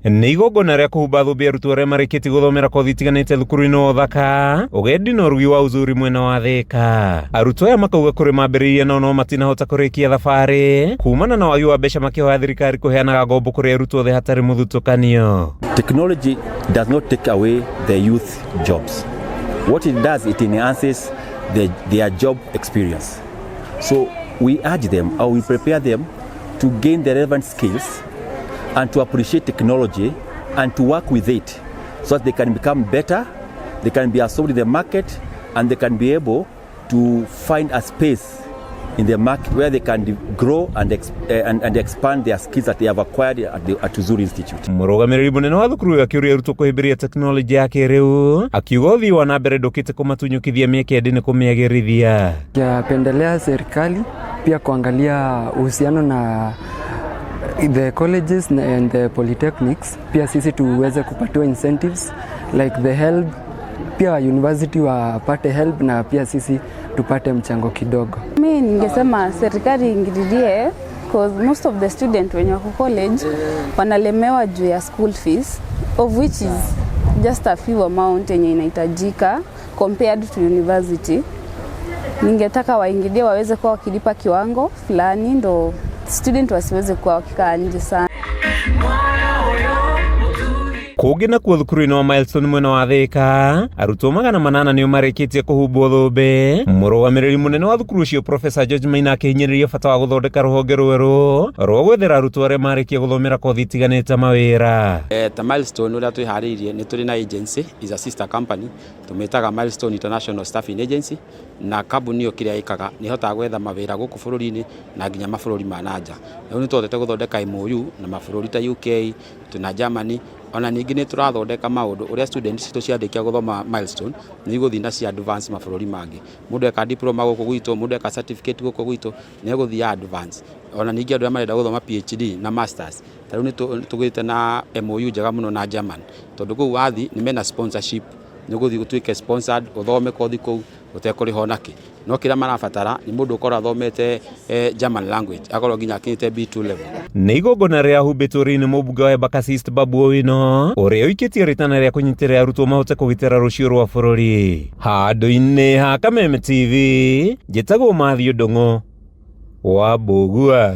Nĩ igongona rĩa kũhumba thũmbĩ arutwo arĩa marĩkĩtie gũthomera kothi itiganĩte thukuru-inĩ wa ũthaka, ũgendi na ũrugi wa Uzuri mwena wa Thĩka. Arutwo aya makauga kũrĩ mambĩrĩirie nao no matinahota kũrĩkia thabarĩ kumana na wagi wa mbeca, makĩhoya thirikari kũheanaga ngombo kũrĩ arutwo othe hatarĩ mũthutũkanio. Technology does not take away the youth jobs. What it does, it enhances their job experience. So we urge them or we prepare them to gain the relevant skills and to appreciate technology and to work with it so that they can become better, they can be absorbed in the market, and they can be able to find a space in the market where they can grow and expand their skills that they have acquired at Uzuri Institute. Mũrũgamĩrĩri mũnene wa thukuru ĩyo akĩũria arutwo kũhĩmbĩria tekinoronjĩ ya kĩrĩu, akiuga ũthii wa na mbere ndũkĩte kũmatunyũkithia mĩeke ĩndĩ nĩ kũmĩagĩrithia. Yapendelea serikali pia kuangalia uhusiano na the colleges and the polytechnics, pia sisi tuweze kupatiwa incentives like the HELB, pia university wapate HELB na pia sisi tupate mchango kidogo. Mi ningesema serikali iingililie, cause most of the student wenye wako college wanalemewa juu ya school fees, of which is just a few amount yenye inahitajika compared to university. Ningetaka waingilie waweze kuwa wakilipa kiwango fulani ndo student wasiweze kuwa wakikaa nje sana. Kũngĩ nakuo thukuru-inĩ wa Milestone mwena wa Thĩka, arutwo 800 nĩo marĩkĩtie kũhumbwo thũmbĩ. Mũrũgamĩrĩri mũnene wa thukuru ũcio, Professor George Maina, akĩhinyĩrĩria bata wa gũthondeka rũhonge rwerũ rwa gwethera arutwo arĩa marĩkia gũthomera kothi itiganĩte mawĩra. Ta Milestone ũrĩa twĩharĩirie, nĩ tũrĩ na agency, is a sister company, tũmĩtaga Milestone International Staffing Agency, na kambuni ĩyo kĩrĩa ĩkaga nĩ ĩhotaga gwetha mawĩra gũkũ bũrũri-inĩ na nginya mabũrũri ma na nja. Rĩu nĩ tũhotete gũthondeka MOU na mabũrũri ta UK na Germany. Ona ningĩ nĩ tũrathondeka maũndũ ũrĩa students citũ ciarĩkia gũthoma Milestone nĩ igũthiĩ na cia advance mabũrũri mangĩ. Mũndũ eka diploma gũkũ gwitũ, mũndũ eka certificate gũkũ gwitũ, nĩ egũthiĩ advance. Ona ningĩ andũ arĩa marenda gũthoma PhD na masters, ta rĩu nĩ tũgĩte na MOU njega mũno na German, tondũ kũu wathiĩ nĩ mena sponsorship, nĩ ũgũthiĩ ũtuĩke sponsored, ũthome kothi kũu ũtekũrĩha onakĩ. No kĩrĩa marabatara nĩ mũndũ ũkorwo athomete German language, akorwo nginya akinyĩte B2 level. Nĩ igongona rĩrahumbĩtwo rĩu nĩ mũmbunge wa Embakasi East Babu Owino, ũrĩa ũikĩtie rĩtana rĩa kũnyitĩrĩra arutwo mahote kũgitĩra rũciũ rwa bũrũri. Handũ-inĩ ha Kameme TV, njĩtagwo Matthew Ndung'u wa Mbũgua.